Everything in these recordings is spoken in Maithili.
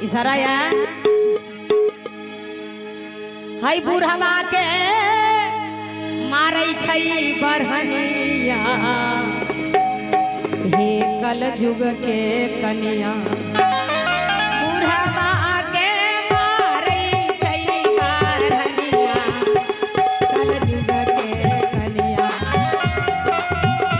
इशारा या हई बुढ़वा के मारै छै बरहनिया, हे कल युग के कनिया। बुढ़वा के मारै छै बरहनिया, कल युग के कनिया। अब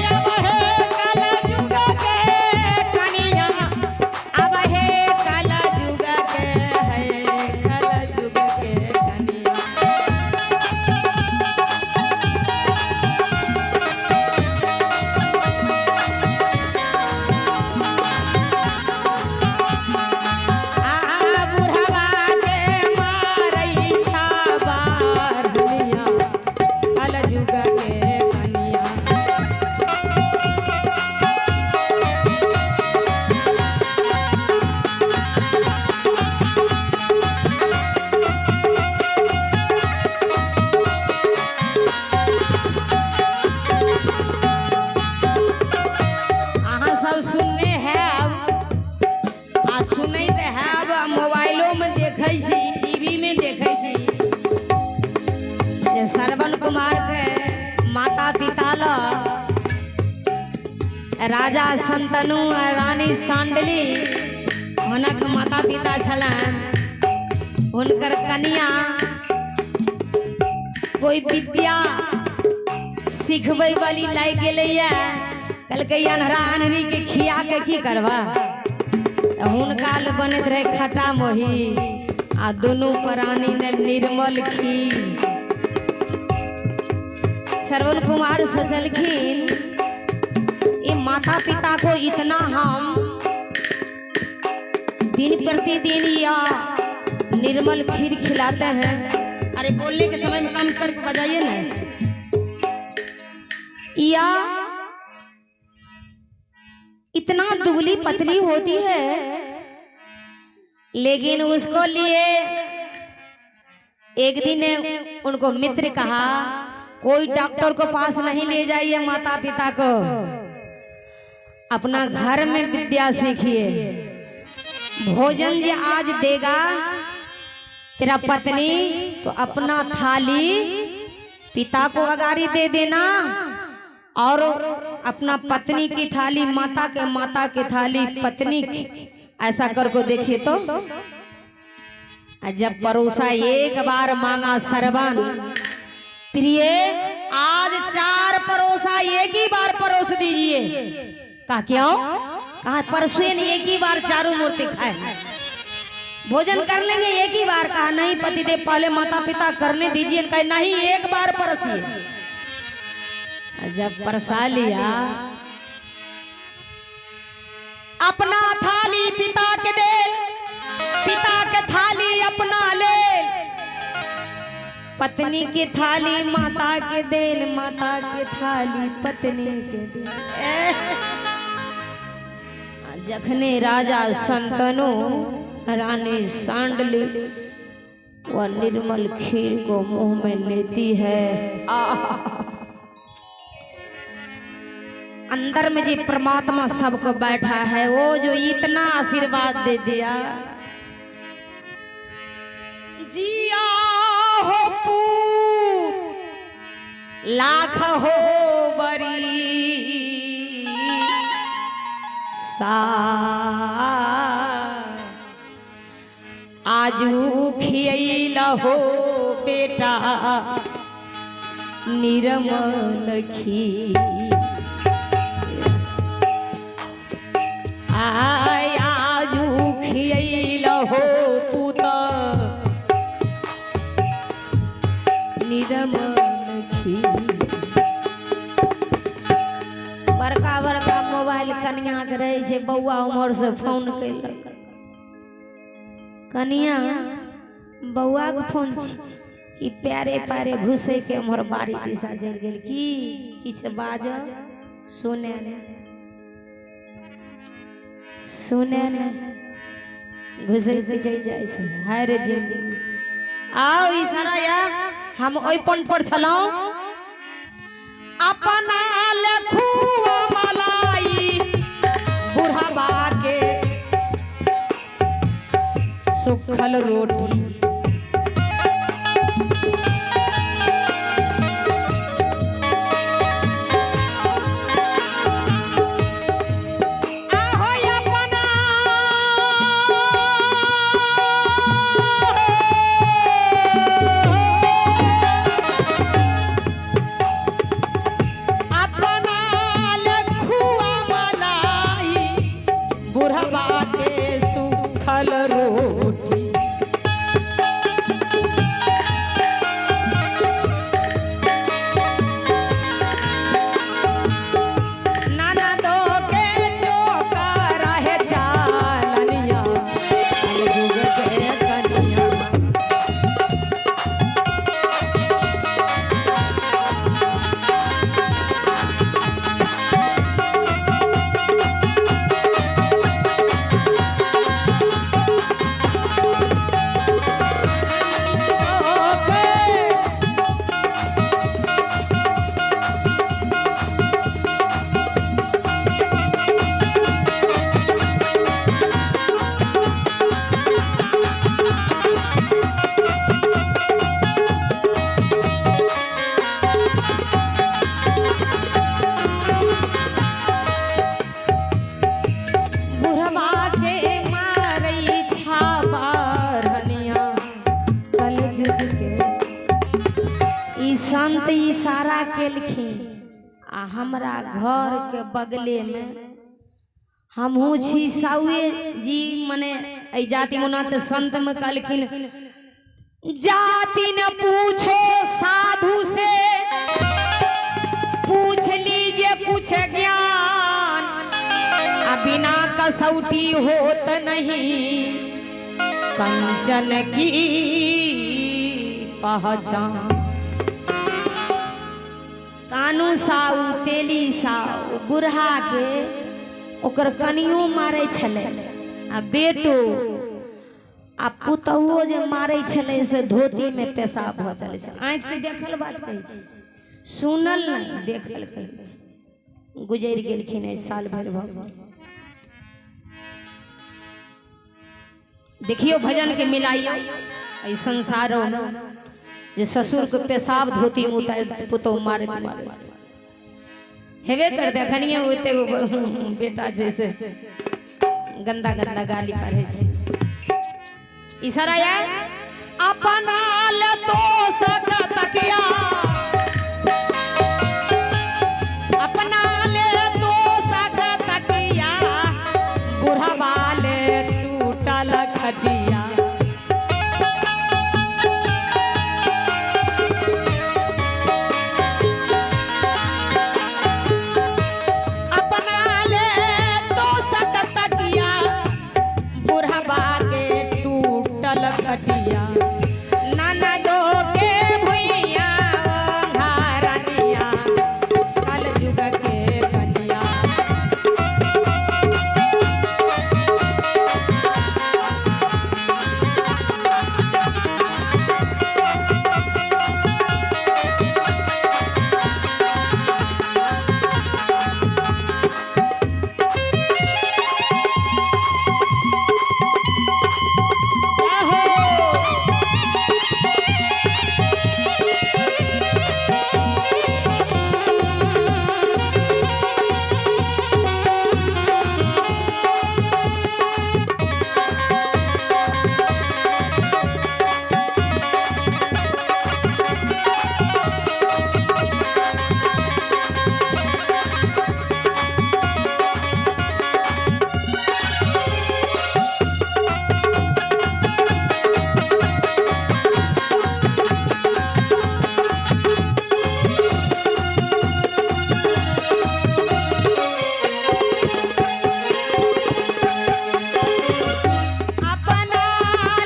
हे कल युग के कनिया, अब हे कल युग के, है कल युग के कनिया। आ बुढ़वा के मारै छा बरहनिया, कल युग के कनिया। अहाँ सब सुनने हैब आ सुनैत हैब, आ मोबाइलो में देखै छी, टीवी में देखै छी जे श्रवण कुमार के माता पिता ल राजा संतनु आ रानी सांडली हुनक माता पिता छलनि। हुनकर कनिया कोई विद्या सिखबै वाली लागि गेलैया, कहलकै अन्हरा अन्हरी के खिया के की करबा। तऽ हुनका लए बनैत रहै खटा मोही आ दुनू प्राणी ने निर्मल खीर। श्रवण कुमार सोचलखिन, ये माता पिता को इतना हम दिन प्रतिदिन या निर्मल खीर खिलाते हैं। अरे बोलने के समय में कम करके बजाइए ना। या इतना दुबली पतली होती है, लेकिन उसको लिए एक दिन उनको मित्र कहा, कोई डॉक्टर को पास नहीं ले जाइए माता पिता को, अपना घर में विद्या सीखिए। भोजन जो आज देगा तेरा पत्नी तो अपना थाली पिता को अगाड़ी दे देना और अपना पत्नी की थाली माता के थाली पत्नी की, ऐसा करके देखिए तो। आ जब परोसा एक बार मांगा सरवन प्रिय, आज 4 परोसा एक ही बार परोस दीजिए। कहा क्यों? कहा परसों ने एक ही बार चारों मूर्ति खाए, भोजन कर लेंगे एक ही बार। कहा नहीं पतिदेव, पहले माता पिता करने दीजिए। कहा नहीं, एक बार परसिए। जब परसा लिया, अपना थाली पिता के दे, पिता के थाली अपना ले, पत्नी की थाली माता के देल, माता के थाली पत्नी के देल। जखने राजा संतनु रानी सांडली वह निर्मल खीर को मुंह में लेती है, अंदर में जी परमात्मा सबको बैठा है, वो जो इतना आशीर्वाद दे दिया। जिया हो पूत लाख हो बरी सा, आजू खियैला हो बेटा निरमल खीर। आय आजू खियैला हो पुत निरमल खीर। बड़का बड़का मोबाइल कनिया के रहे छै, बौआ उम्हर से फोन कैलक, कनिया बौआ के फोन छी कि प्यारे प्यारे घुसे के उम्हर बाड़ी दिशा चलि गेल, की किछु बाज सुने। सुने ने घुसै के चलि जाइ छै। हाय रे जिंदगी। आओ इशारा या हम ओहि पन पर छलहुँ। अपना लखुआ मलाई बुढ़ाबा के सुखल रोटी। आहो अपना अपना लखुआ मलाई बुढ़वा के सुखल रोटी। नाना दो के चोका रहे चालनिया कलयुग के कनिया। ओके। बुढ़वा के मारै छाबारनिया कलयुग के। ई संत इशारा केलखिन आ हमरा घर के बगले में हमहूँ छी साउए जी, मने एहि जाति मुना तऽ संत में कहलखिन जाति न पूछो साधु से, पूछ लीजिए कुछ ज्ञान, आ बिना कसौटी होत नहीं कंचन की पहचान। कानू साउ तेली साउ बुढ़ा के ओकर कनियो मारै छलै आ बेटो आ पुतहुओ जे मारै छलै से धोती में पेशाब भऽ चलै छै। आँखि से देखल बात कहै छी, सुनल नहीं देखल कहै छी। गुजरि गेलखिन एहि साल भरि भऽ गेल। देखियो भजन के मिलाइयो एहि संसारो में जे ससुर के पेशाब धोती में उतारि पुतहु मारैत मारैत हेबे कर देखनिए ओते बेटा छै से गंदा गंदा गाली पढ़ै छै। इशारा या अपना ले तो सक तकिया, अपना ले तो सक तकिया, बुढ़वा ले टूटल खटिया। अपना ले तो सक तकिया, बुढ़वा के टूटल खटिया। नाना दो के भुइया ओंघारनिया कलयुग के कनिया। जय हो। अपना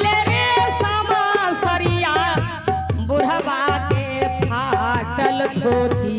ले रे सामा सरिया, बुढ़वा के फाटल धोती।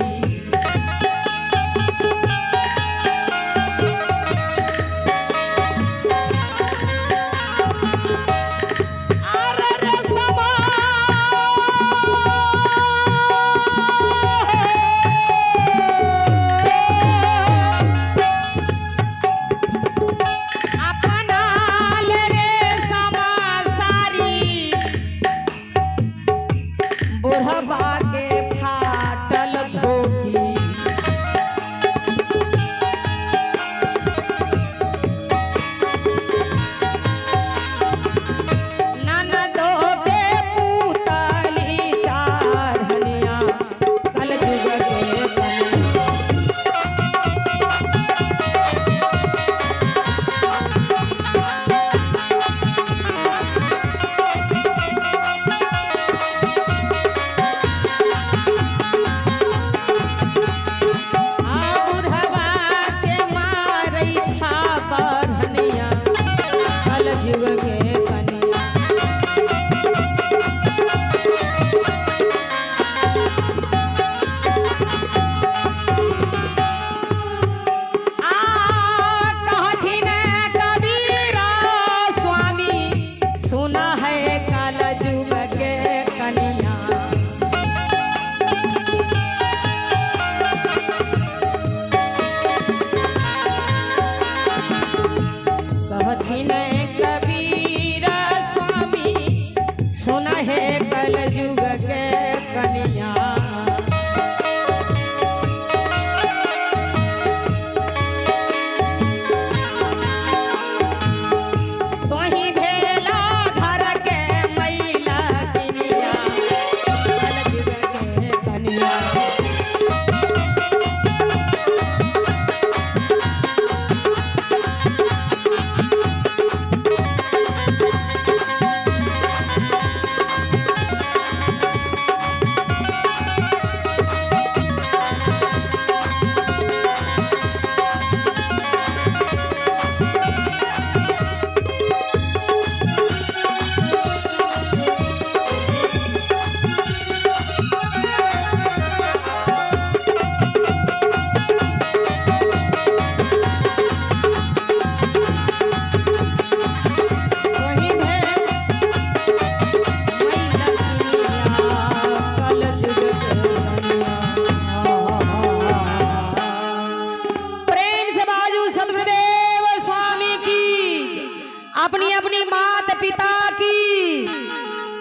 अपनी अपनी मात पिता की।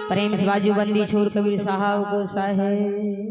प्रेम से बाजूबंदी छोड़ कबीर साहब को साहेब।